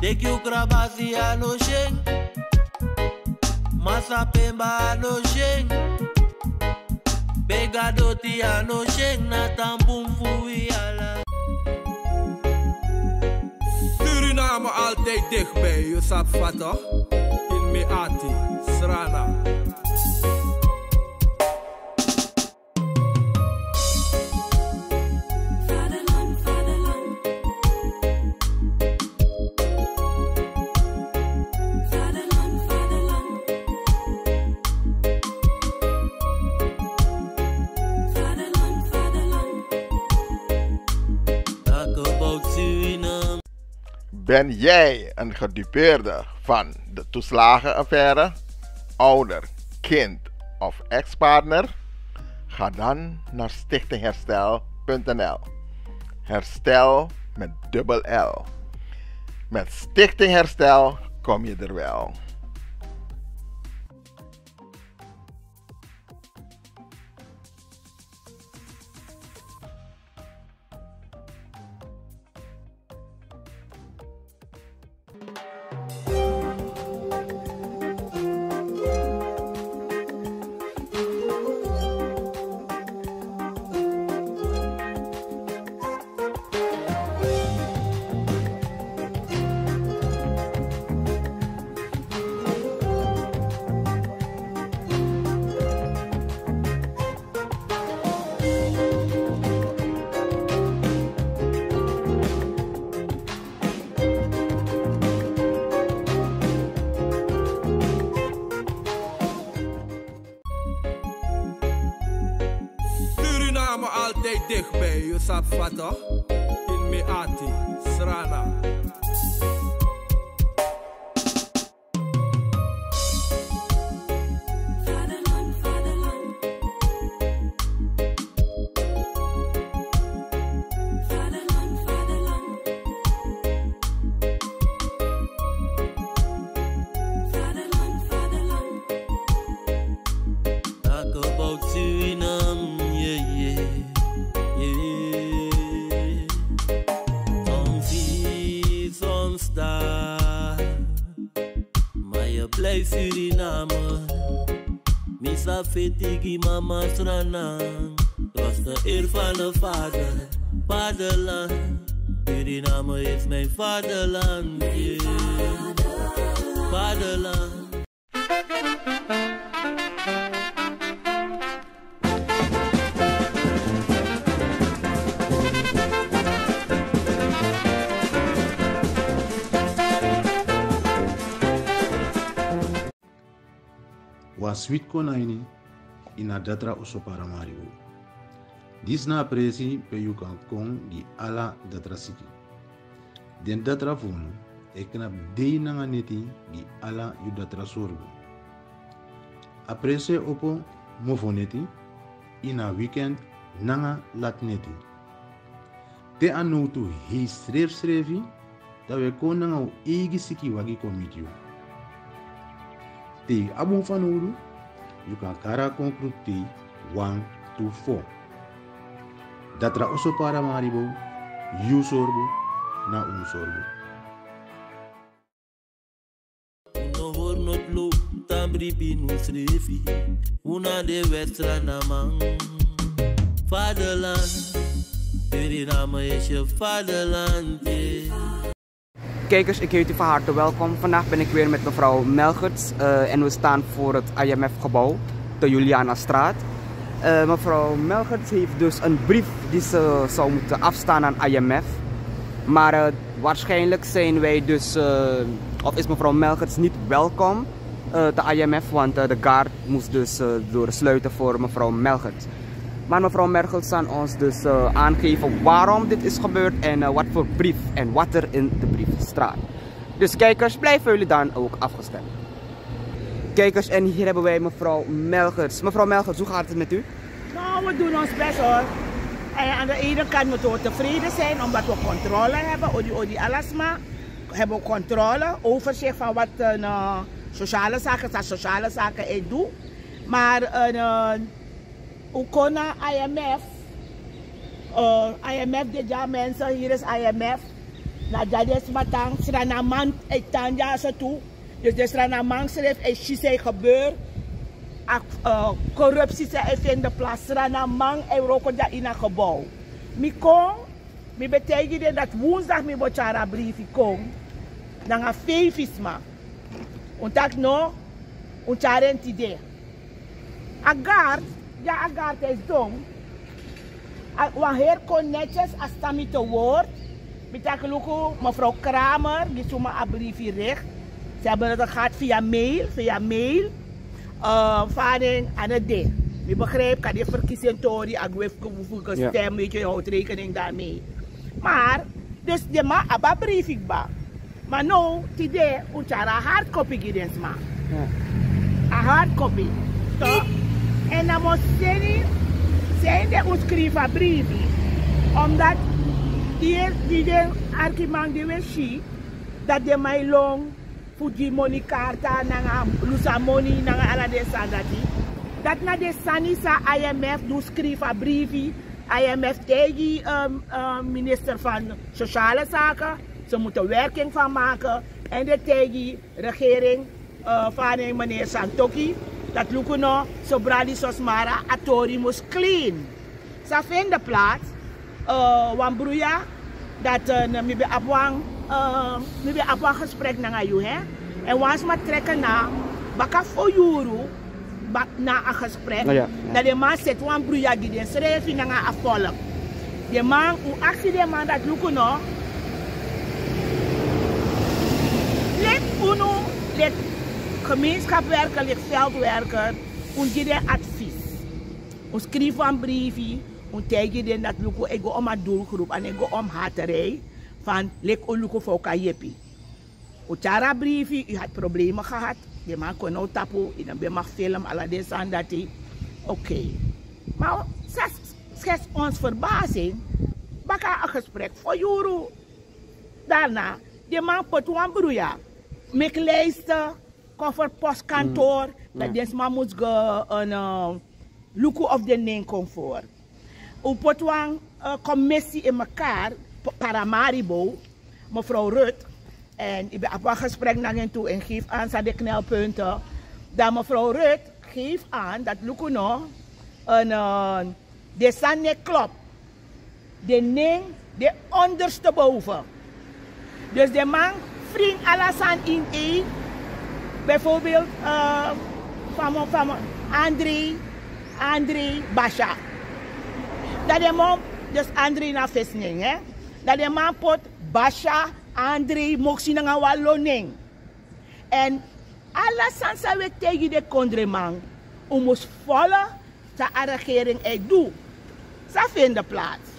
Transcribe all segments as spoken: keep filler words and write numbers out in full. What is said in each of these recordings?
Teki yu krabasi a no syen. Masa pemba a no syen. Bega doti a no syen na tan bun fu wi ala. Suriname altijd dichtbij, yu sabi fa toch? In mi ati, Srana. Ben jij een gedupeerde van de toeslagenaffaire, ouder, kind of ex-partner? Ga dan naar stichting herstel punt n l. Herstel met dubbel L. Met Stichting Herstel kom je er wel. Suriname altijd dichtbij, yu sabi fa toch? In mi ati, Srana. Talk about Suriname, yeah, yeah, yeah. Some see, some star. Maar je blijft Suriname. Mi sa feti gi mama Sranan. Trotse eer van de vader, vaderland. Suriname is mijn vaderland, yeah. Vaderland. Wan switi kon na ini, ini a datra oso Paramaribo. Disi na a presi pe yu kan kon gi ala datra siki. Den datra fu unu e knapu dei nanga neti gi ala yu datra sorgu. A presi e opo mofoneti, ini a weekend nanga latneti. Te a nowtu hei srefsrefi, dan wi e kon nanga un eigi sikiwagi kon miti yu. Te yu abi un fanowdu, yu kan kari a kon kruktei wan tu fo. Datra oso Paramaribo, yu sorgu na un sorgu. Un no hori noti lo, tan bribi na unsrefi. Un na den wèt Sranaman. Vaderland, Suriname is je vaderland, yeah. Kijkers, ik heet u van harte welkom. Vandaag ben ik weer met mevrouw Melgerts, eh, en we staan voor het I M F-gebouw, de Julianastraat. Eh, mevrouw Melgerts heeft dus een brief die ze zou moeten afstaan aan I M F. Maar, eh, waarschijnlijk zijn wij dus, eh, of is mevrouw Melgerts niet welkom, eh, te I M F, want, eh, de guard moest dus, eh, doorsluiten voor mevrouw Melgerts. Maar mevrouw Melgerts zal ons dus, eh, aangeven waarom dit is gebeurd en, eh, wat voor brief en wat er in de brief staat. Dus kijkers, blijven jullie dan ook afgestemd. Kijkers, en hier hebben wij mevrouw Melgerts. Mevrouw Melgerts, hoe gaat het met u? Nou, we doen ons best, hoor. En aan de ene kant moeten we tevreden zijn omdat we controle hebben. Odi, odi, alasma hebben we controle, overzicht van wat, eh, sociale zaken, dat sociale zaken e du. Maar, eh, un kon na I M F, eh, I M F de dya, mensen, hier is I M F. Na dya den sma tan, Sranaman e tan dyaso tu. Dus den Sranaman srefi e si san e gebeur. A, eh, korupsi san e fende plasi, Sranaman e wroko dya ini a gebou. Mi kon, mi ben taigi den dati woensdag mi bo tyari a brifi kon. Nanga feifi sma. Un taki no, un tyari en tide. A guard, ya a guard e sidon. A, wan heri kon netjes, a stammi te woord. Mi taki luku, mevrouw Kramer, gi suma a brifi recht. Ze hebben het gehad via mail, via mail. Eh, fa den a no de. Mi begrijp, kan den verkiezingtori, a gwe fu, fu, fu gestem, weet je, je houdt rekening daarmee. Maar, dus den man abi a brifi kba. Ma now, tide, un tyari a hardcopy gi den sma. A hardcopy. Toch? En dan mus seni, seni un skrifi a brifi. Omdat di, di den arkiman di we si, dat den man e lon fu gi moni karta, nanga lusu a moni, nanga ala den sani dati. Dati na den sani san I M F du, skrifi a brifi, I M F taigi, ehm, ehm, minister van Sociale Zaken, ze moeten werking van maken. En den taigi regering, eh, van meneer Santokhi, dati luku no, so bradi so smara, a tori mus clean. San fende plaats, eh, wan bruya, dati, eh, mi ben abi wan, eh, mi ben abi wan gesprek nanga yu, hè. En wan sma trek en na, baka fo yuru, baka na a gesprek. Ja, ja. Dan den man seti wan bruya gi densrefi nanga a volk. Den man, un aksi den man dati luku no. Leki unu, leki gemeenschapwerker, leki veldwerker, un gi den advies. Un skrifi wan brifi, un taigi den dati luku, e go om a doelgroep, a no e go om haterij, van leki un luku fa un kan yepi. Un tyari a brifi, u had problemen gehad. Den man kon now tapu, u no ben mag film, ala den sani dati. Oké. Maar schets, schets ons verbazing. Baka a gesprek fo yuru. Daarna, den man poti wan bruya. Meki lijsten, kon fu postkantoor. Mm. Dat den sma mus go, eh, luku of den nen kon voor. Un poti wan, eh, commissie in elkaar, p-, Paramaribo, mevrouw Ruth. En i ben abi wan gesprek nanga en tu en geef aan san de knelpunten. Dan mevrouw Ruth geef aan dati luku no, en, eh, den sani no e klop. Den nen de ondersteboven. Dus den man wring ala sani ineen. Bijvoorbeeld, eh, fa mi, fa mi, André, André Basha. Dan den man, dus André na fesi nen, hè. Dan den man poti Basha, André, Moksi nanga wan lo nen. En ala sani san wi e taigi den kondreman, un mus follow san a regering e du. San fende plaats.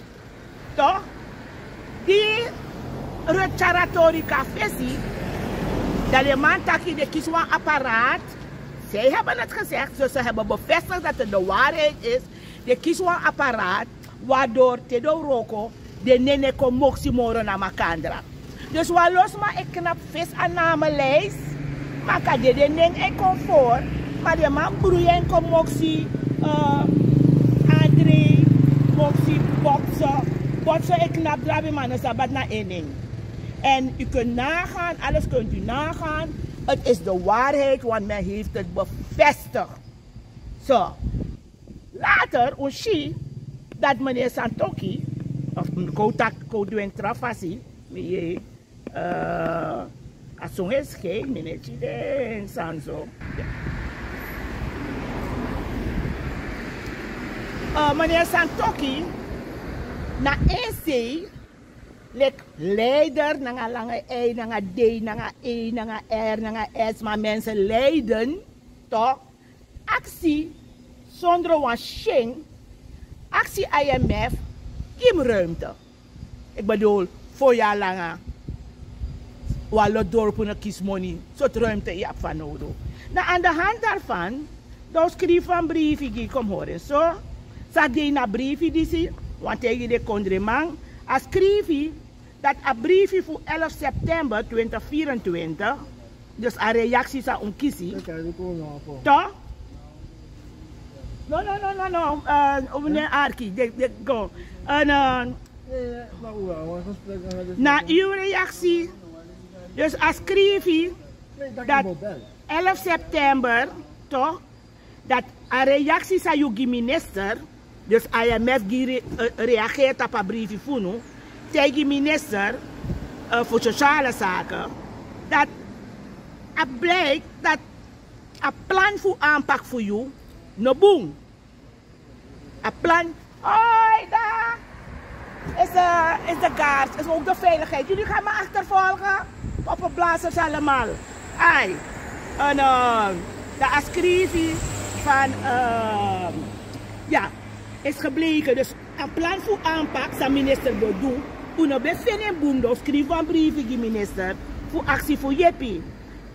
Toch? Di Ruth tyari a tori kon na fesi, dan den man taki den kisi wan apparaat. Zij hebben het gezegd, ze, ze hebben bevestigd dat het de waarheid is. Den kisi wan apparaat, waardoor te den wroko, den nen no e kon Moksi moro na makandra. Dus wan lo sma e knapu fesi a namelijst, ma kande den nen e kon voor, ma den man bruya en kon Moksi, eh, André, Moksi, Bokso. Bokso e knapu drabi, ma no sabi dati na en nen. En u kunt nagaan, alles kunt u nagaan. Het is de waarheid, want men heeft het bevestigd. Zo. Later, un si dati meneer Santokhi, of un kon taki, kon du en tra fasi, mi, eh, a song e skei, mi no e si den sani so. Eh, meneer Santokhi, na en sei, leki leider, nanga langa ei, nanga dei, nanga ei, nanga er, nanga es, ma mensen leiden, toch? Aksi, sondro wan syen, aksi I M F, gi mi ruimte. Ik bedoel, fo yari langa, wan lo dorpu no kisi moni, sortu ruimte yu abi fanowdu. Na aan de hand daarvan, dan un skrifi wan brifi gi, kom hori en so. San de ini a brifi disi, wani taigi den kondreman, a skrifi, dati a brifi fu elf september twintig vierentwintig, dus a reaksi san un kisi. Toch? No, no, no, no, no. Eh, un no e arki, de, de, go. En, eh, Na uw reactie. Dus a skrifi dat elf september, toch? Dat a reactie san yu gi minister, dus I M F gi re- eh, reageert op a briefi fu unu, tegen minister eh, voor sociale zaken, dat a blijkt dat a plan voor aanpak voor jou no boom. A plan. Hoi, daar is de, is de guard, is ook de veiligheid. Jullie gaan me achtervolgen. Poppenblazers allemaal. Ai. En uh, de ascrivi van uh, ja, is gebleken. Dus een plan voor aanpak, san minister wil doen. Uno ben fini boom, dus schrijf een brief die minister voor actie voor Jippie.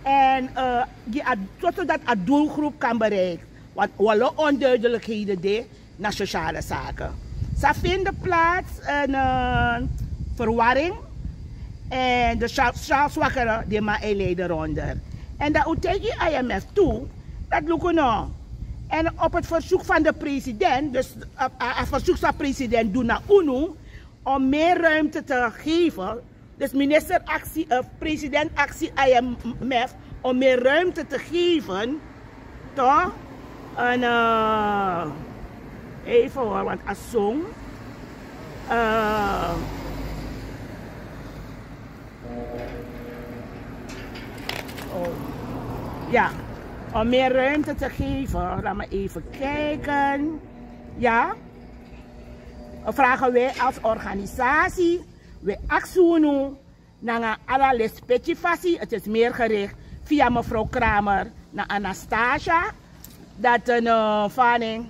En uh, die, zodat het doelgroep kan bereiken. Want alle onduidelijkheden die naar sociale zaken. Ze vinden plaats een uh, verwarring. En de sociaal zwakkere die maar leiden ronder. En dat u tegen I M F toe, dat lukken no. En op het verzoek van de president, dus uh, uh, verzoek van president doen naar unu, om meer ruimte te geven. Dus minister actie, uh, president actie I M F om meer ruimte te geven. Toch? En uh, even hoor, want a song. Uh, oh. Ja, om meer ruimte te geven. Laat me even kijken. Ja, vragen wij als organisatie, we aksi unu nanga ala lespeki fasi, het is meer gericht via mevrouw Kramer na Anastasia. Dat een uh, fanning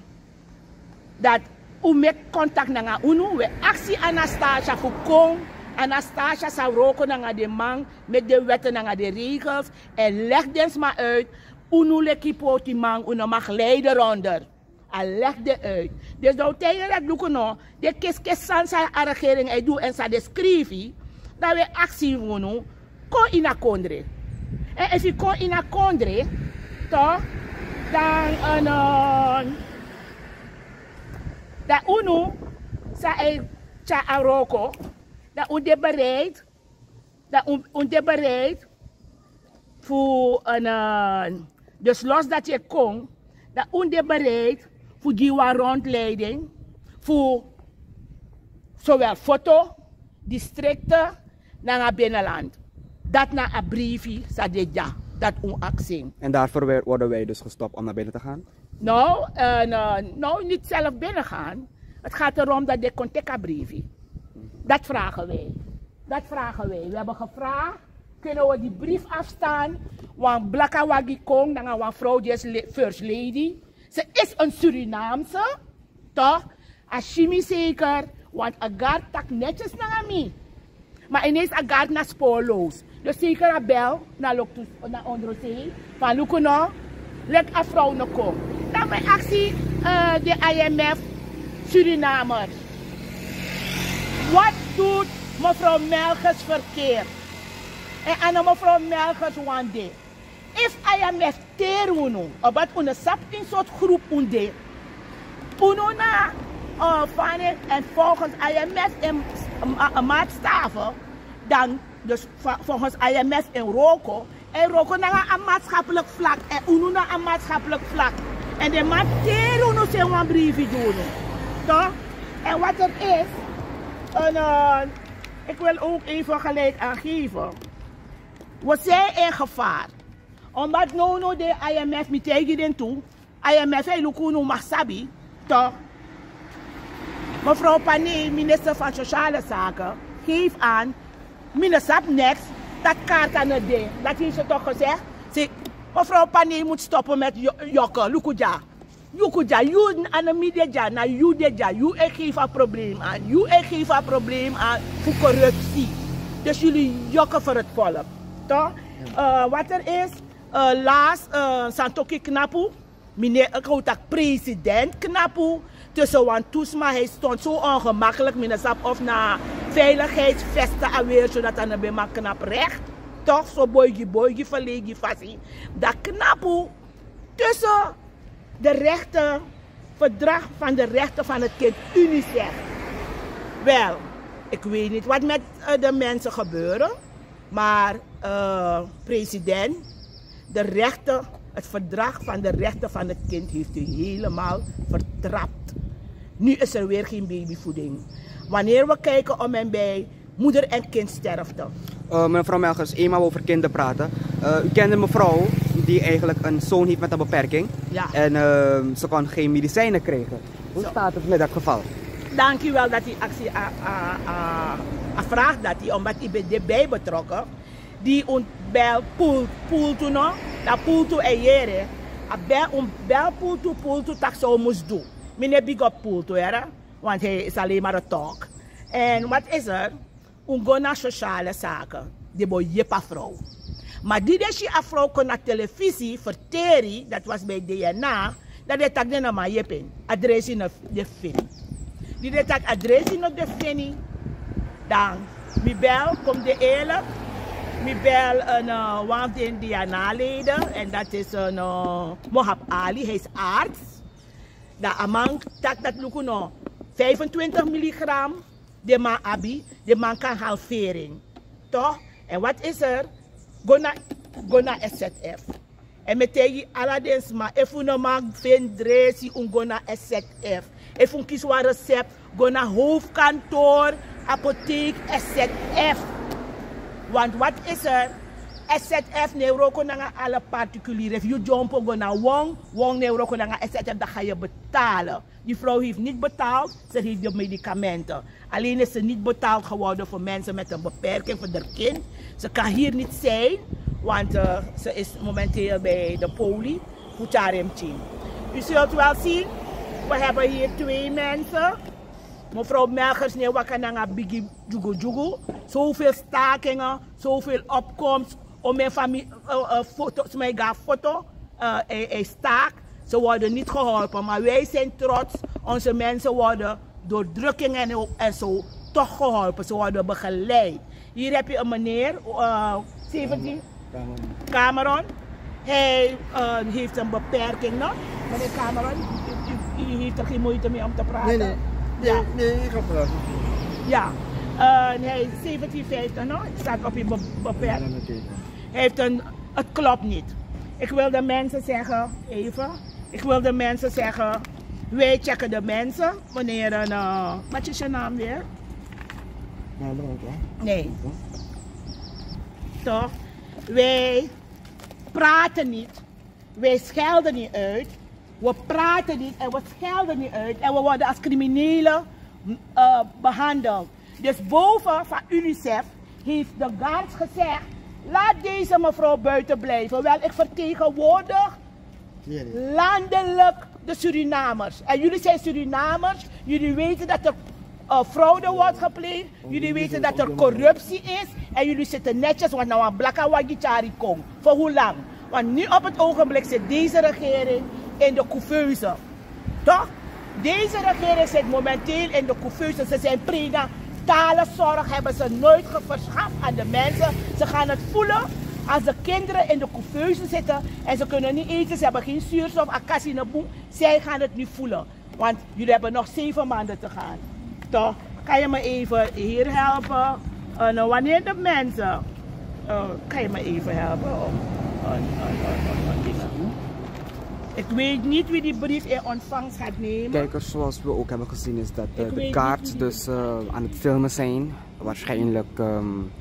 dat u meki contact nanga unu, we aksi Anastasia fu kon. Anastasia sa wroko nanga de man, met de wetten nanga de regels en leg den sma uit. Unu leki poti man, unu mag leiden ronder. A leg den uit. Dus dan u tegen dat lukken no, de kiskis san san a regering e du en san de skrifi, dan we aksi unu kon in a kondre. En efu yu kon in a kondre, toch, dan een uh, dan unu san e tya a wroko, dan un de bereid dan un de bereid fu een uh, dus los dat je kon, dan un de bereid fu gi wan rondleiding fu zowel foto, distrikten nanga binnenland. Dat na a briefi sa de dya dat un aksi. En daarvoor worden wij dus gestopt om naar binnen te gaan? Nou, uh, nou, niet zelf binnengaan. Het gaat erom dat de contact a briefi. Dat vragen wij. Dat vragen wij. We hebben gevraagd, kunnen we die brief afstaan? Want blaka wagi kong nanga wan vrouw die is first lady. Ze is een Surinaamse, toch? A si mi zeker, want a guard tak netjes nanga mi. Maar ineens a guard na spoorloos. Dus zeker a bel na loktu na ondrosei. Van luku no, lek a vrouw no kom. Dan ben aksi uh, de I M F Surinamers. Wat doet mevrouw Melgers verkeerd? En aan mevrouw Melgers one day. If I M F teri unu, omdat unu sabi in soort groep un de. Unu na uh, fane en volgens I M F en uh, maatstaven, dan dus volgens I M F en Roko, en Roko na een maatschappelijk vlak, en unu na een maatschappelijk vlak. En de man teri unu se wan briefi gi unu. Toch? En wat er is, een, uh, ik wil ook even gelijk aangeven. We zijn in gevaar. Omdat no no de I M F mi taigi den tu. I M F e luku unu mag sabi. Toch? Mevrouw Panay, minister van Sociale Zaken, geef aan. Mi no sabi niks. Dat kaart aan het ding. Dat heeft ze toch gezegd. Ze, mevrouw Panay moet stoppen met jokken. Luku dya. Yu ku dya, yu a no mi de dya, na yu de dya, yu e geef a probleem aan, yu e geef a probleem aan fu corruptie. Dus jullie jokken voor het volk. Toch? Uh, wat er is, uh, laatst uh, Santoki Knapu, meneer, ik hoor dat president Knapu, tussen wan tusma, hij stond zo ongemakkelijk, meneer Sap of na veiligheidsvesten alweer, zodat hij ben maar knap recht. Toch, zo boigi boigi verlegi fasi. Dat Knapu tussen de rechten, verdrag van de rechten van het kind, unicef. Wel, Ik weet niet wat met eh, de mensen gebeuren, maar eh, president, de rechten, het verdrag van de rechten van het kind heeft u helemaal vertrapt. Nu is er weer geen babyvoeding. Wanneer we kijken om en bij, moeder en kind sterfte. Eh, mevrouw Melgers, eenmaal over kinderen praten. Eh, u kent een mevrouw die eigenlijk een zoon heeft met een beperking. Ja. En eh, ze kan geen medicijnen krijgen. Hoe staat het met dat geval? Dank u wel dat u actie a- a- a- a vraagt dat u, omdat u bent erbij betrokken. Die un bel poel poel toe no, dat poel toe en jere. A bel un bel poel toe poel toe tak so mus doen. Mi no big up poel toe, hè, want hij is alleen maar een talk. En wat is er? Un go na sociale zaken, die bo yepa vrouw. Maar die de si a vrouw kon na televisie verteri, dat was bij D N A, dat de tak den na man yepen. Adresi no de fini. Die de tak adresi no de fini. Dan mi bel, kom de eerlijk. Mi bel een uh, one of de D N A-leden en dat is een uh, Mohab Ali, hij is arts. Dan a man tak dat luku no vijfentwintig milligram. De man abi, de man kan halvering. Toch? En wat is er? Go na, go na S Z F. En mi e taigi ala den sma, efu un no man feni dresi, un go na S Z F. Efu un kisi wan recept, go na hoofdkantoor apotheek S Z F. Want wat is er? S Z F no e wroko nanga ala particulier. Efu yu dyompo go na wong, wong no e wroko nanga S Z F, dan ga yu betalen. Die vrouw heeft niet betaald, ze heeft de medicamenten. Alleen is ze niet betaald geworden voor mensen met een beperking, voor de kind. Ze kan hier niet zijn, want eh, ze is momenteel bij de poli. Putarimchi. U zult wel zien, we hebben hier twee mensen. Mevrouw Melgers, nee, wakananga bigi jugu jugu. Zoveel stakingen, zoveel opkomst. Om mijn familie, uh, uh, foto, mijn foto, uh, hij, hij staakt. Ze worden niet geholpen, maar wij zijn trots. Onze mensen worden door drukkingen en, en zo toch geholpen. Ze worden begeleid. Hier heb je een meneer, uh, zeventien, Cameron. Hij uh, heeft een beperking, no? Meneer Cameron, u, u, u heeft er geen moeite mee om te praten. Nee, nee. Nee, nee, ik ga praten. Ja, uh, hij is zeventien vijftig, no? Het staat op uw be- beperking. Hij heeft een, het klopt niet. Ik wil de mensen zeggen, even, ik wil de mensen zeggen, wij checken de mensen wanneer een, uh, wat is je naam weer? Nee. Toch? Wij praten niet, wij schelden niet uit, we praten niet en we schelden niet uit en we worden als criminelen uh, behandeld. Dus boven van UNICEF heeft de guards gezegd: laat deze mevrouw buiten blijven. Wel, ik vertegenwoordig landelijk de Surinamers. En jullie zijn Surinamers, jullie weten dat er uh, fraude wordt gepleegd. Jullie weten dat er corruptie is. En jullie zitten netjes, want nou een blakka wagi tyari kon. Voor hoe lang? Want nu op het ogenblik zit deze regering in de couveuse. Toch? Deze regering zit momenteel in de couveuse. Ze zijn prenatale zorg hebben ze nooit verschaft aan de mensen. Ze gaan het voelen als de kinderen in de couveuse zitten en ze kunnen niet eten, ze hebben geen zuurstof, akasi na boe. Zij gaan het nu voelen. Want jullie hebben nog zeven maanden te gaan. Toch? Kan je me even hier helpen? Uh, wanneer de mensen. Uh, kan je me even helpen om. Uh, uh, uh, uh, uh, ik weet niet wie die brief in ontvangst gaat nemen. Kijkers, zoals we ook hebben gezien is dat uh, de guards dus uh, aan het filmen zijn. Waarschijnlijk um,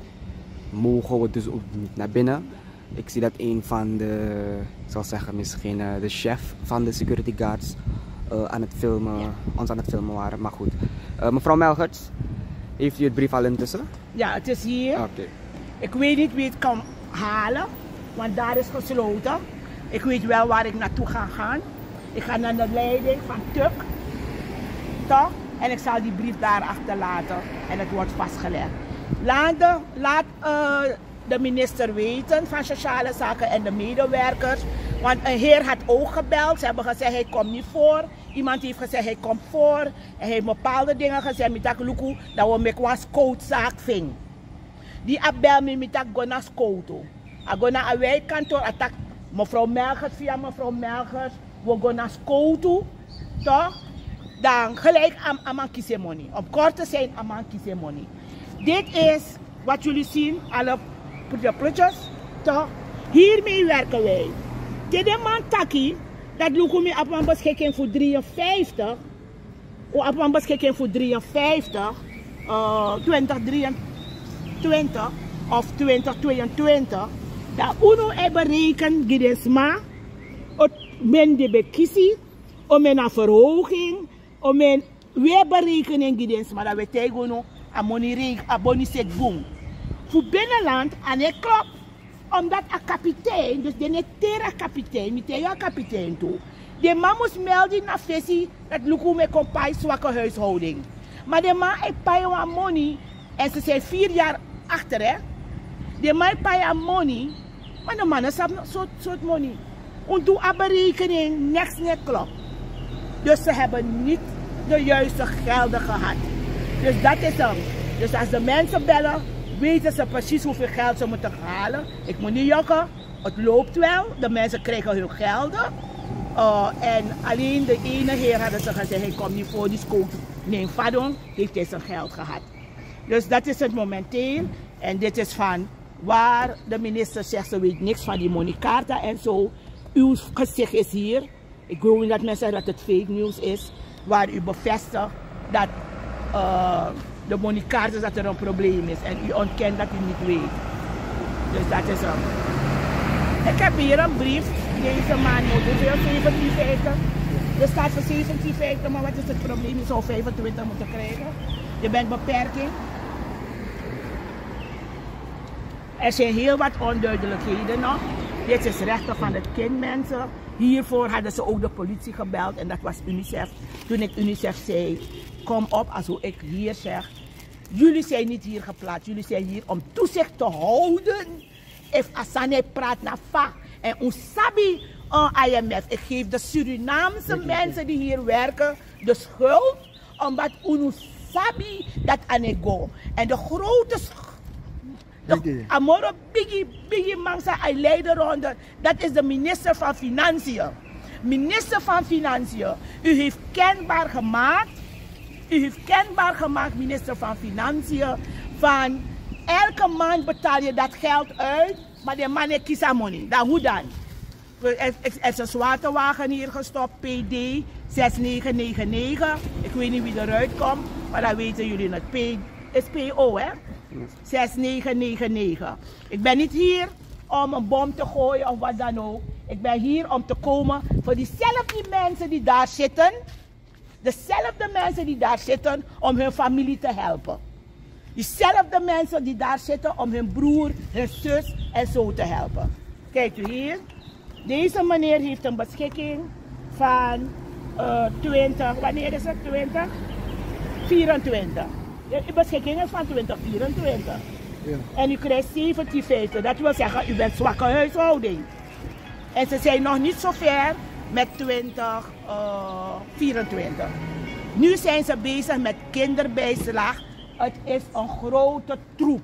mogen we dus ook niet naar binnen. Ik zie dat een van de, ik zal zeggen misschien uh, de chef van de security guards uh, aan het filmen, ons aan het filmen waren. Maar goed. Uh, mevrouw Melgerts, heeft u het brief al intussen? Ja, het is hier. Oké. Ik weet niet wie het kan halen, want daar is gesloten. Ik weet wel waar ik naartoe ga gaan. Ik ga naar de leiding van Tuk. Toch? En ik zal die brief daar achterlaten en het wordt vastgelegd. Laat de, laat, uh, de minister weten van Sociale Zaken en de medewerkers. Want een heer had ook gebeld. Ze hebben gezegd: hij komt niet voor. Iemand heeft gezegd: hij komt voor. En hij heeft bepaalde dingen gezegd. Mi taki luku, dat we meki wan scoutzaak ving. Die a bel mi, mi taki go na scouto. A go na a wijkkantoor, a taki: mevrouw Melgers, via mevrouw Melgers, we go na scouto. Toch? Dan gelijk a man kisi en moni. Om kort te zijn, a man kisi en moni. Dit is wat jullie zien, alle prutsjes, toch? Hiermee werken wij. Te den man taki, dat luku mi abi wan beschikking voor drieënvijftig. U abi wan beschikking voor drieënvijftig, eh, twintig drieëntwintig of twintig tweeëntwintig. Dan unu e bereken gi den sma, o men di ben kisi, o men na verhoging, o men, we berekenen gi den sma, dan we taigi unu, a moni reken, a boni seti bun. Fu binnenland, a no e klop. Omdat a kapitein, dus den no e teri a kapitein, mi taigi a kapitein tu. Den man mus melde na fesi, dat luku mi e kon pai zwakke huishouding. Maar den man e pai wan moni, en ze zijn vier jaar achter, hè. Den man e pai a moni, maar den man no sabi sortu, sortu moni. Un du a berekening, niks no e klop. Dus ze hebben niet de juiste gelden gehad. Dus dat is hem. Dus als de mensen bellen, weten ze precies hoeveel geld ze moeten halen. Ik moet niet jokken, het loopt wel. De mensen krijgen hun gelden. Eh, en alleen de ene heer, hadden ze gezegd, hij komt niet voor die scoot. Nee, Fadon heeft hij zijn geld gehad. Dus dat is het momenteel. En dit is van waar de minister zegt, ze weet niks van die moneykaarten en zo. Uw gezicht is hier. Ik wil niet dat mensen zeggen dat het fake news is, waar u bevestigt dat, eh, de moneykaarten, dat er een probleem is en u ontkent dat u niet weet. Dus dat is hem. Ik heb hier een brief. Deze man moet hoeveel? Zeventien vijftig. Er staat voor zeventien vijftig, maar wat is het probleem? Je zou vijfentwintig moeten krijgen. Je bent beperking. Er zijn heel wat onduidelijkheden nog. Dit is rechten van het kind, mensen. Hiervoor hadden ze ook de politie gebeld en dat was UNICEF. Toen ik UNICEF zei, kom op, als hoe ik hier zeg, jullie zijn niet hier geplaatst. Jullie zijn hier om toezicht te houden. Efu a sani e prati na fa. En un sabi, eh, I M F, ik geef de Surinaamse mensen die hier werken de schuld, omdat unu sabi dat a no e go. En de grote sch-, de, a moro bigi, bigi man san e lei de ronde, dat is de minister van Financiën. Minister van Financiën, u heeft kenbaar gemaakt, u heeft kenbaar gemaakt, minister van Financiën, van elke maand betaal je dat geld uit, maar de man no e kisi a moni. Dan hoe dan? Er, er, er is een zwarte wagen hier gestopt, P D zes negen negen negen. Ik weet niet wie eruit komt, maar dan weten jullie het. P, is P O, hè? Zes negen negen negen. Ik ben niet hier om een bom te gooien of wat dan ook. Ik ben hier om te komen voor diezelfde mensen die daar zitten. Dezelfde mensen die daar zitten om hun familie te helpen. Diezelfde mensen die daar zitten om hun broer, hun zus en zo te helpen. Kijkt u hier. Deze meneer heeft een beschikking van, eh, twintig, wanneer is het? Twintig vierentwintig. De beschikking is van twintig vierentwintig. Ja. En u krijgt zeventien vijftig. Dat wil zeggen, u bent zwakke huishouding. En ze zijn nog niet zo ver met twintig, eh, vierentwintig. Nu zijn ze bezig met kinderbijslag. Het is een grote troep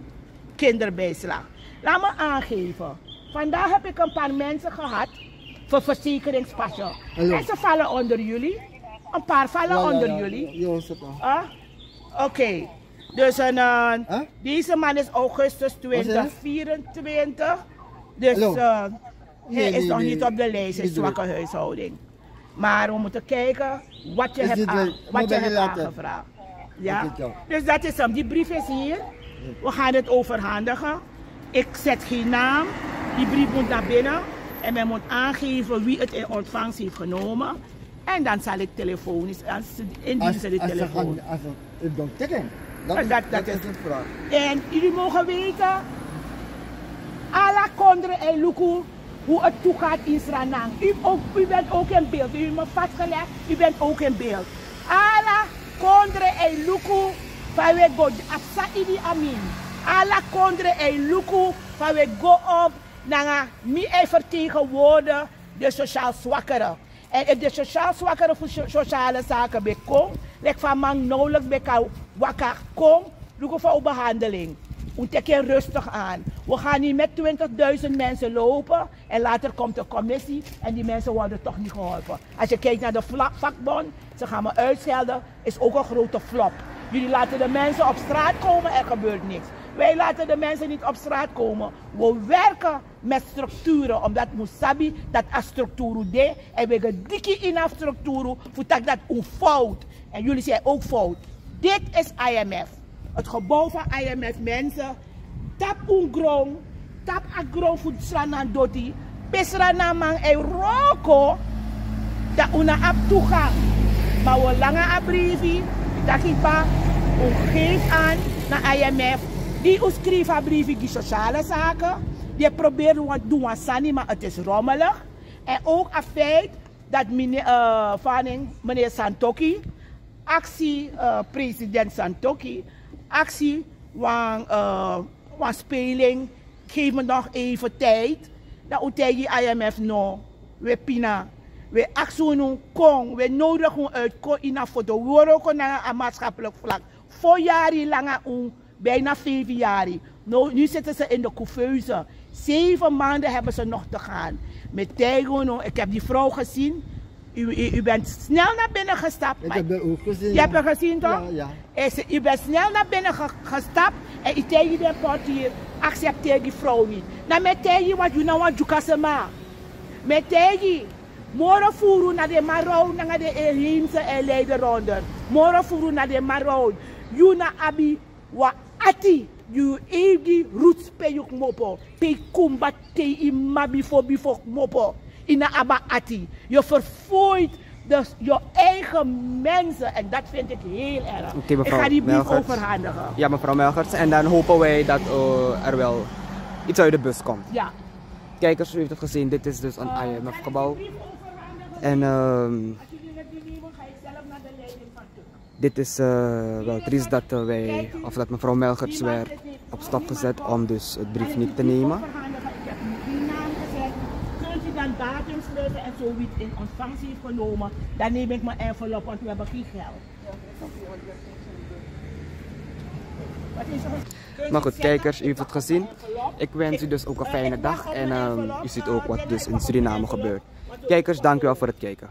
kinderbijslag. Laat me aangeven. Vandaag heb ik een paar mensen gehad voor verzekeringspasje. Hallo. En ze vallen onder jullie. Een paar vallen onder jullie. Ja, ja, ja, ja, ja. Oké. Dus een, eh, deze man is augustus twintig vierentwintig. Dus, eh, hij is nog niet op de lijst, een zwakke huishouding. Maar we moeten kijken wat je hebt aan-, wat je hebt aangevraagd. Ja? Dus dat is hem. Die brief is hier. We gaan het overhandigen. Ik zet geen naam. Die brief moet naar binnen. En men moet aangeven wie het in ontvangst heeft genomen. En dan zal ik telefonisch, als ze, indien ze de telefoon. Als ze gaan, als ze, ik denk, teken. Dat is, dat, dat is het vraag. En jullie mogen weten, ala kondre e luku hoe het toegaat in Sranan. U ook, u bent ook in beeld. U heeft me vastgelegd, u bent ook in beeld. Ala kondre e luku fa we go, a psa Idi Amin. Ala kondre e luku fa we go op, nanga mi e vertegenwoordig de sociaal zwakkere. En efu de sociaal zwakkere fu so-, sociale zaken ben kon, leki fa a man nauwelijks ben kan waka kon, luku fa un behandeling. Un teken rustig aan. We gaan niet met twintigduizend mensen lopen en later komt de commissie en die mensen worden toch niet geholpen. Als je kijkt naar de vla- vakbond, ze gaan me uitschelden, is ook een grote flop. Jullie laten de mensen op straat komen, er gebeurt niks. Wij laten de mensen niet op straat komen. We werken met structuren, omdat musabi dat a structuru de en we gediki in a structuru, voor dat dat un fout. En jullie zijn ook fout. Dit is I M F. Het gebouw van I M F, mensen. Tap un grong, tap a grong fu sran na doti, pe sran na man e wroko, dan un no abi toegang. Ma un langa a brifi, taki pa, un geef aan na I M F. Di un skrifi a brifi gi sociale zaken, di e proberi wan- du wan sani, maar het is rommelig. En ook a feit dat meneer, eh, Fanning, meneer Santoki, aksi, eh, president Santoki, aksi wan, eh, wan speling, geef me nog even tijd. Dan un taigi I M F no, we pina, we aksi unu kon, we nodig un uit kon in a foto, we wroko na a maatschappelijk vlak. Fo yari langa un, bijna vijf yari. No, nu zitten ze in de couveuse. Zeven maanden hebben ze nog te gaan. Met Tijgo, no, ik heb die vrouw gezien. U, u, u bent snel naar binnen gestapt. Ik heb haar ook gezien. Je hebt haar gezien, toch? Ja, ja. Hij zei, u bent snel naar binnen ge- gestapt en u tegen de portier accepteert die vrouw niet. Na met Tijgi wat u nou aan Jukasema. Met Tijgi, moro furu na de maro, na de inheemse en leider onder. Moro furu na de maro. U na abi wan ati, yu eigi roots pe yu kmopo, pe yu kumba, te yu mama bifo bifo kmopo. Yu no abi ati. Je verfoeit dus je eigen mensen en dat vind ik heel erg. Oké, mevrouw Melgerts. Ik ga die brief overhandigen. Ja, mevrouw Melgerts. En dan hopen wij dat, eh, er wel iets uit de bus komt. Ja. Kijkers, u heeft het gezien. Dit is dus een I M F-gebouw. En, ehm, dit is, eh, wel triest dat, eh, wij, of dat mevrouw Melgerts werd op stap gezet om dus het brief niet te nemen. Kunt u dan datum schrijven en zoiets in ontvangst heeft genomen? Dan neem ik mijn envelop, want we hebben geen geld. Maar goed, kijkers, u heeft het gezien. Ik wens u dus ook een fijne dag. En, ehm, u ziet ook wat dus in Suriname gebeurt. Kijkers, dank u wel voor het kijken.